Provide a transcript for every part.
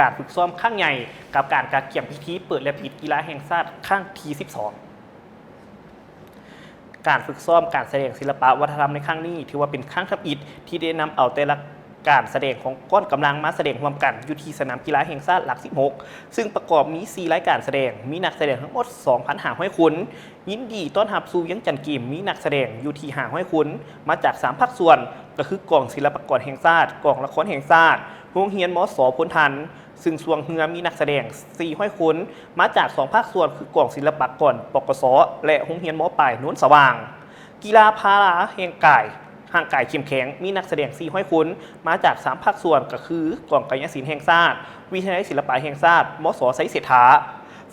ການຝຶກຊ້ອມຄັ້ງໃຫຍ່ ກັບການກະກຽມພິທີເປີດ ແລະ ປິດກິລາແຫ່ງຊາດຄັ້ງທີສິບສອງ. ການຝຶກຊ້ອມການສະແດງສິລະປະວັດທະນະທຳໃນຄັ້ງນີ້ ຖືວ່າເປັນຄັ້ງທຳອິດທີ່ໄດ້ນຳເອົາແຕ່ລະການສະແດງຂອງກ້ອນກຳລັງມາສະແດງຮ່ວມກັນຢູ່ທີ່ສະໜາມກິລາແຫ່ງຊາດຫຼັກສິບຫົກ ຊຶ່ງປະກອບມີສີ່ລາຍການສະແດງ, ມີນັກສະແດງທັງໝົດສອງພັນຫ້າຮ້ອຍຄົນ. ຍິນດີຕ້ອນຮັບສູ່ວຽງຈັນເກມ ມີນັກສະແດງຢູ່ທີ່ຫ້າຮ້ອຍຄົນ ມາຈາກສາມພາກສ່ວນ ກໍຄືກອງສິລະປາກອນແຫ່ງຊາດ, ກອງລະຄອນແຫ່ງຊາດ, ໂຮງຮຽນ ມສ ໂພນທັນ, ຊຶ່ງຊ່ວງເຮືອມີນັກສະແດງສີ່ຮ້ອຍຄົນ ມາຈາກສອງພາກສ່ວນ ຄືກອງສິລະປາກອນ ປກສ ແລະ ໂຮງຮຽນ ມ ປາຍ ໂນນສະຫວ່າງ. ກິລາພາລາແຮ່ງກາຍ ຮ່າງກາຍເຂັ້ມແຂງ ມີນັກສະແດງສີ່ຮ້ອຍຄົນ ມາຈາກສາມພາກສ່ວນ ກໍຄື ກອງກາຍະສິນແຫ່ງຊາດ, ວິທະຍາໄລສິລະປະແຫ່ງຊາດ, ມສ ໄຊເສດຖາ.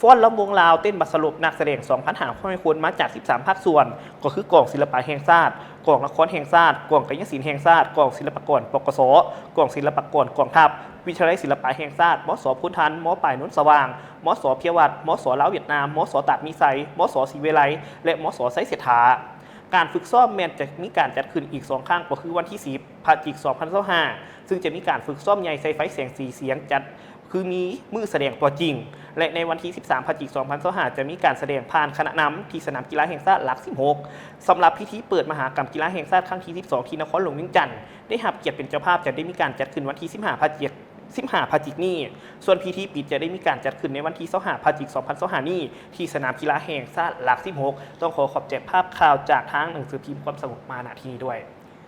ຟ້ອນລຳວົງລາວ, ເຕັ້ນບັດສະຫຼົບ, ນັກສະແດງສອງພັນຫ້າຮ້ອຍຄົນ ມາຈາກສິບສາມພາກສ່ວນ ກໍຄື ກອງສິລະປະແຫ່ງຊາດ, ກອງລະຄອນແຫ່ງຊາດ, ກອງກາຍະສິນແຫ່ງຊາດ, ກອງສິລະປາກອນ ປກສ, ກອງສິລະປາກອນກອງທັບ, ວິທະຍາໄລສິລະປະແຫ່ງຊາດ, ມສ ໂພນທັນ, ມ ປາຍ ໂນນສະຫວ່າງ, ມສ ເພຍວັດ, ມສ ລາວຫວຽດນາມ, ມສ ຕາດມີໄຊ, ມສ ສີວິໄລ ແລະ ມສ ໄຊເສດຖາ. ການຝຶກຊ້ອມແມ່ນຈະມີການຈັດຂຶ້ນອີກສອງຄັ້ງ ກໍຄືວັນທີສິບ ພະຈິກ ສອງພັນຊາວຫ້າ ຊຶ່ງຈະມີການຝຶກຊ້ອມໃຫຍ່ໃສ່ໄຟແສງສີສຽງຈັດ ຄືມີມື້ສະແດງຕົວຈິງ ແລະ ໃນວັນທີສິບສາມ ພະຈິກ ສອງພັນຊາວຫ້າ ຈະມີການສະແດງຜ່ານຄະນະນຳທີ່ສະໜາມກິລາແຫ່ງຊາດຫຼັກສິບຫົກ. ສຳລັບພິທີເປີດມະຫະກຳກິລາແຫ່ງຊາດຄັ້ງທີສິບສອງ ທີ່ນະຄອນຫຼວງວຽງຈັນ ໄດ້ຮັບກຽດເປັນເຈົ້າພາບ ຈະໄດ້ມີການຈັດຂຶ້ນວັນທີສິບຫ້າ ພະຈິກ ສິບຫ້າ ພະຈິກນີ້. ສ່ວນພິທີປິດຈະໄດ້ມີການຈັດຂຶ້ນໃນວັນທີຊາວຫ້າ ພະຈິກ ສອງພັນຊາວຫ້ານີ້ ທີ່ສະໜາມກິລາແຫ່ງຊາດຫຼັກສິບຫົກ. ຕ້ອງຂໍຂອບໃຈພາບຂ່າວຈາກທາງໜັງສືພິມຄວາມສະຫງົບມາ ນະ ທີ່ນີ້ດ້ວຍ.